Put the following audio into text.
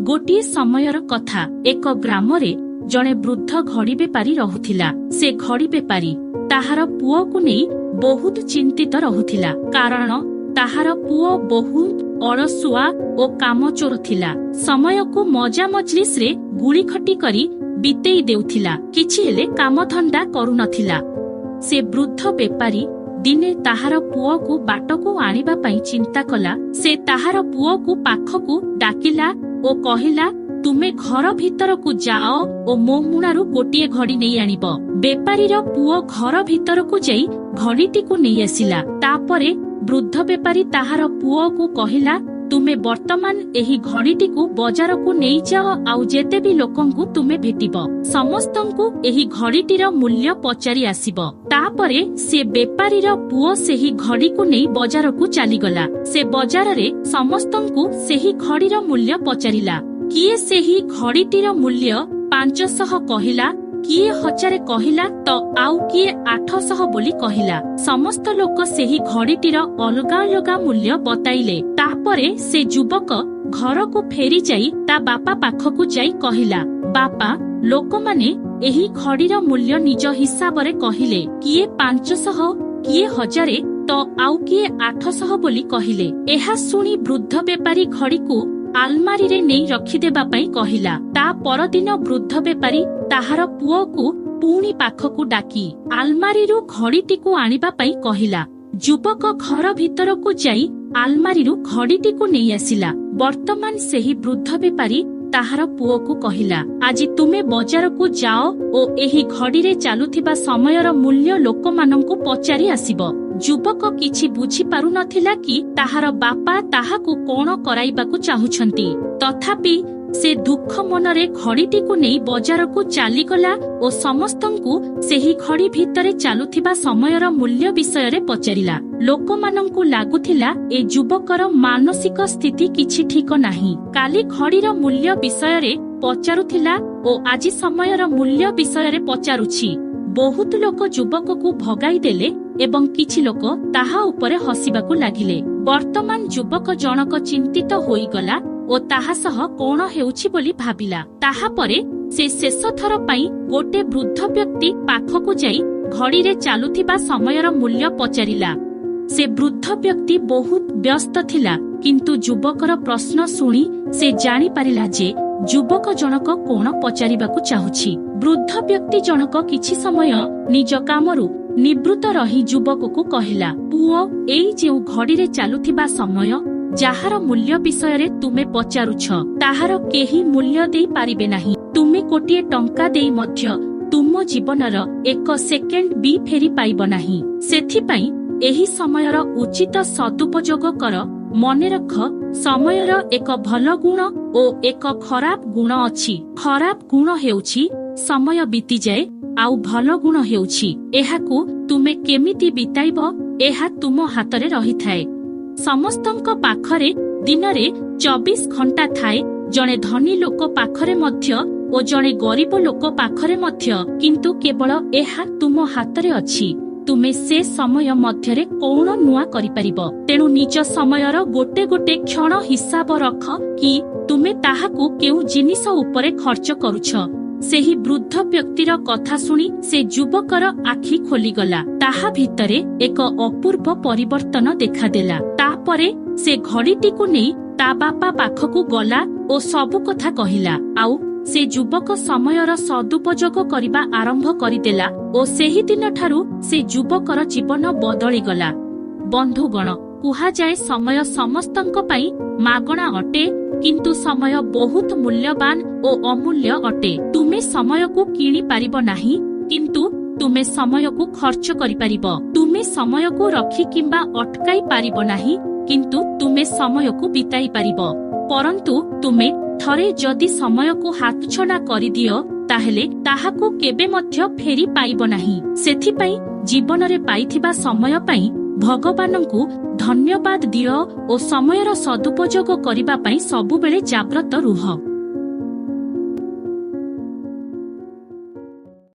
ଗୋଟିଏ ସମୟର କଥା, ଏକ ଗ୍ରାମରେ ଜଣେ ବୃଦ୍ଧ ଘଡ଼ି ବେପାରୀ ରହୁଥିଲା। ସେ ଘଡ଼ି ବେପାରୀ ତାହାର ପୁଅକୁ ନେଇ ବହୁତ ଚିନ୍ତିତ ରହୁଥିଲା, କାରଣ ତାହାର ପୁଅ ବହୁତ ଅଳସୁଆ ଓ କାମଚୋର ଥିଲା। ସମୟକୁ ମଜା ମଜଲିସରେ ଗୁଳି ଖଟି କରି ବିତେଇ ଦେଉଥିଲା, କିଛି ହେଲେ କାମଧନ୍ଦା କରୁନଥିଲା। ସେ ବୃଦ୍ଧ ବେପାରୀ ଦିନେ ତାହାର ପୁଅକୁ ବାଟକୁ ଆଣିବା ପାଇଁ ଚିନ୍ତା କଲା। ସେ ତାହାର ପୁଅକୁ ପାଖକୁ ଡାକିଲା ଓ କହିଲା, ତୁମେ ଘର ଭିତରକୁ ଯାଅ ଓ ମୋ ମୁଣାରୁ ଗୋଟିଏ ଘଡ଼ି ନେଇ ଆଣିବ। ବେପାରୀର ପୁଅ ଘର ଭିତରକୁ ଯାଇ ଘଡ଼ିଟିକୁ ନେଇ ଆସିଲା। ତାପରେ ବୃଦ୍ଧ ବେପାରୀ ତାହାର ପୁଅକୁ କହିଲା, ତୁମେ ବର୍ତ୍ତମାନ ଏହି ଘଡ଼ିଟିକୁ ବଜାରକୁ ନେଇଯାଅ, ଆଉ ଯେତେ ବି ଲୋକଙ୍କୁ ତୁମେ ଭେଟିବ ସମସ୍ତଙ୍କୁ ଏହି ଘଡ଼ିଟିର ମୂଲ୍ୟ ପଚାରି ଆସିବ। ତାପରେ ସେ ବେପାରୀର ପୁଅ ସେହି ଘଡ଼ିକୁ ନେଇ ବଜାରକୁ ଚାଲିଗଲା। ସେ ବଜାରରେ ସମସ୍ତଙ୍କୁ ସେହି ଘଡ଼ିର ମୂଲ୍ୟ ପଚାରିଲା। କିଏ ସେହି ଘଡ଼ିଟିର ମୂଲ୍ୟ 500 କହିଲା, କିଏ 1000 କହିଲା ତ ଆଉ କିଏ 800 ବୋଲି କହିଲା। ସମସ୍ତ ଲୋକ ସେହି ଘଡ଼ିଟିର ଅଲଗା ଅଲଗା ମୂଲ୍ୟ ବତାଇଲେ। ତାପରେ ସେ ଯୁବକ ଘରକୁ ଫେରିଯାଇ ତା ବାପା ପାଖକୁ ଯାଇ କହିଲା, ବାପା, ଲୋକମାନେ ଏହି ଘଡ଼ିର ମୂଲ୍ୟ ନିଜ ହିସାବରେ କହିଲେ। କିଏ 500, କିଏ 1000 ତ ଆଉ କିଏ 800 ବୋଲି କହିଲେ। ଏହା ଶୁଣି ବୃଦ୍ଧ ବେପାରୀ ଘଡ଼ିକୁ ଆଲମାରିରେ ନେଇ ରଖିଦେବା ପାଇଁ କହିଲା। ତା ପରଦିନ ବୃଦ୍ଧ ବେପାରୀ ତାହାର ପୁଅକୁ ପୁଣି ପାଖକୁ ଡାକି ଆଲମାରିରୁ ଘଡ଼ିଟିକୁ ଆଣିବା ପାଇଁ କହିଲା। ଯୁବକ ଘର ଭିତରକୁ ଯାଇ ଆଲମାରିରୁ ଘଡ଼ିଟିକୁ ନେଇ ଆସିଲା। ବର୍ତ୍ତମାନ ସେହି ବୃଦ୍ଧ ବେପାରୀ ତାହାର ପୁଅକୁ କହିଲା, ଆଜି ତୁମେ ବଜାରକୁ ଯାଅ ଓ ଏହି ଘଡ଼ିରେ ଚାଲୁଥିବା ସମୟର ମୂଲ୍ୟ ଲୋକମାନଙ୍କୁ ପଚାରି ଆସିବ। ଯୁବକ କିଛି ବୁଝିପାରୁନଥିଲା କି ତାହାର ବାପା ତାହାକୁ କଣ କରାଇବାକୁ ଚାହୁଁଛନ୍ତି। ତଥାପି ସେ ଦୁଃଖ ମନରେ ଘଡ଼ିଟିକୁ ନେଇ ବଜାରକୁ ଚାଲିଗଲା ଓ ସମସ୍ତଙ୍କୁ ସେହି ଘଡ଼ି ଭିତରେ ଚାଲୁଥିବା ସମୟର ମୂଲ୍ୟ ବିଷୟରେ ପଚାରିଲା। ଲୋକମାନଙ୍କୁ ଲାଗୁଥିଲା ଏ ଯୁବକର ମାନସିକ ସ୍ଥିତି କିଛି ଠିକ ନାହିଁ। କାଲି ଘଡ଼ିର ମୂଲ୍ୟ ବିଷୟରେ ପଚାରୁଥିଲା ଓ ଆଜି ସମୟର ମୂଲ୍ୟ ବିଷୟରେ ପଚାରୁଛି। ବହୁତ ଲୋକ ଯୁବକକୁ ଭଗାଇ ଦେଲେ ଏବଂ କିଛି ଲୋକ ତାହା ଉପରେ ହସିବାକୁ ଲାଗିଲେ। ବର୍ତ୍ତମାନ ଯୁବକ ଜଣକ ଚିନ୍ତିତ ହୋଇଗଲା ଓ ତାହା ସହ କଣ ହେଉଛି ବୋଲି ଭାବିଲା। ତାହାପରେ ସେ ଶେଷ ଥର ପାଇଁ ଗୋଟେ ବୃଦ୍ଧ ବ୍ୟକ୍ତି ପାଖକୁ ଯାଇ ଘଡ଼ିରେ ଚାଲୁଥିବା ସମୟର ମୂଲ୍ୟ ପଚାରିଲା। ସେ ବୃଦ୍ଧ ବ୍ୟକ୍ତି ବହୁତ ବ୍ୟସ୍ତ ଥିଲା, କିନ୍ତୁ ଯୁବକର ପ୍ରଶ୍ନ ଶୁଣି ସେ ଜାଣିପାରିଲା ଯେ ଯୁବକ ଜଣକ କଣ ପଚାରିବାକୁ ଚାହୁଁଛି। ବୃଦ୍ଧ ବ୍ୟକ୍ତି ଜଣକ କିଛି ସମୟ ନିଜ କାମରୁ ନିବୃତ୍ତ ରହି ଯୁବକକୁ କହିଲା, ପୁଅ, ଏଇ ଯେଉଁ ଘଡ଼ିରେ ଚାଲୁଥିବା ସମୟ ଯାହାର ମୂଲ୍ୟ ବିଷୟରେ ତୁମେ ପଚାରୁଛ, ତାହାର କେହି ମୂଲ୍ୟ ଦେଇ ପାରିବେ ନାହିଁ। ତୁମେ ଗୋଟିଏ ଟଙ୍କା ଦେଇ ମଧ୍ୟ ତୁମ ଜୀବନର ଏକ ସେକେଣ୍ଡ ବି ଫେରି ପାଇବ ନାହିଁ। ସେଥିପାଇଁ ଏହି ସମୟର ଉଚିତ ସଦୁପଯୋଗ କର। ମନେ ରଖ, ସମୟର ଏକ ଭଲ ଗୁଣ ଓ ଏକ ଖରାପ ଗୁଣ ଅଛି। ଖରାପ ଗୁଣ ହେଉଛି ସମୟ ବିତିଯାଏ, ଆଉ ଭଲ ଗୁଣ ହେଉଛି ଏହାକୁ ତୁମେ କେମିତି ବିତାଇବ ଏହା ତୁମ ହାତରେ ରହିଥାଏ। ସମସ୍ତଙ୍କ ପାଖରେ ଦିନରେ 24 ଘଣ୍ଟା ଥାଏ, ଜଣେ ଧନୀ ଲୋକ ପାଖରେ ମଧ୍ୟ ଓ ଜଣେ ଗରିବ ଲୋକ ପାଖରେ ମଧ୍ୟ। କିନ୍ତୁ କେବଳ ଏହା ତୁମ ହାତରେ ଅଛି, ତୁମେ ସେ ସମୟ ମଧ୍ୟରେ କଣ ନୂଆ କରିପାରିବ। ତେଣୁ ନିଜ ସମୟର ଗୋଟେ ଗୋଟେ କ୍ଷଣ ହିସାବ ରଖ କି ତୁମେ ତାହାକୁ କେଉଁ ଜିନିଷ ଉପରେ ଖର୍ଚ୍ଚ କରୁଛ। ସେହି ବୃଦ୍ଧ ବ୍ୟକ୍ତିର କଥା ଶୁଣି ସେ ଯୁବକର ଆଖି ଖୋଲିଗଲା। ତାହା ଭିତରେ ଏକ ଅପୂର୍ବ ପରିବର୍ତ୍ତନ ଦେଖାଦେଲା। ତାପରେ ସେ ଘଡ଼ିଟିକୁ ନେଇ ତା ବାପା ପାଖକୁ ଗଲା ଓ ସବୁ କଥା କହିଲା। ଆଉ ସେ ଯୁବକ ସମୟର ସଦୁପଯୋଗ କରିବା ଆରମ୍ଭ କରିଦେଲା ଓ ସେହିଦିନଠାରୁ ସେ ଯୁବକର ଜୀବନ ବଦଳିଗଲା। ବନ୍ଧୁଗଣ, କୁହାଯାଏ ସମୟ ସମସ୍ତଙ୍କ ପାଇଁ ମାଗଣା ଅଟେ, କିନ୍ତୁ ସମୟ ବହୁତ ମୂଲ୍ୟବାନ ଓ ଅମୂଲ୍ୟ ଅଟେ। ତୁମେ ସମୟକୁ କିଣି ପାରିବ ନାହିଁ, କିନ୍ତୁ ତୁମେ ସମୟକୁ ଖର୍ଚ୍ଚ କରିପାରିବ। ତୁମେ ସମୟକୁ ରଖି କିମ୍ବା ଅଟକାଇ ପାରିବ ନାହିଁ, କିନ୍ତୁ ତୁମେ ସମୟକୁ ବିତାଇ ପାରିବ। ପରନ୍ତୁ ତୁମେ ଥରେ ଯଦି ସମୟକୁ ହାତଛଡ଼ା କରିଦିଅ, ତାହେଲେ ତାହାକୁ କେବେ ମଧ୍ୟ ଫେରି ପାଇବ ନାହିଁ। ସେଥିପାଇଁ ଜୀବନରେ ପାଇଥିବା ସମୟ ପାଇଁ ଭଗବାନଙ୍କୁ ଧନ୍ୟବାଦ ଦିଅ ଓ ସମୟର ସଦୁପଯୋଗ କରିବା ପାଇଁ ସବୁବେଳେ ଜାଗ୍ରତ ରୁହ।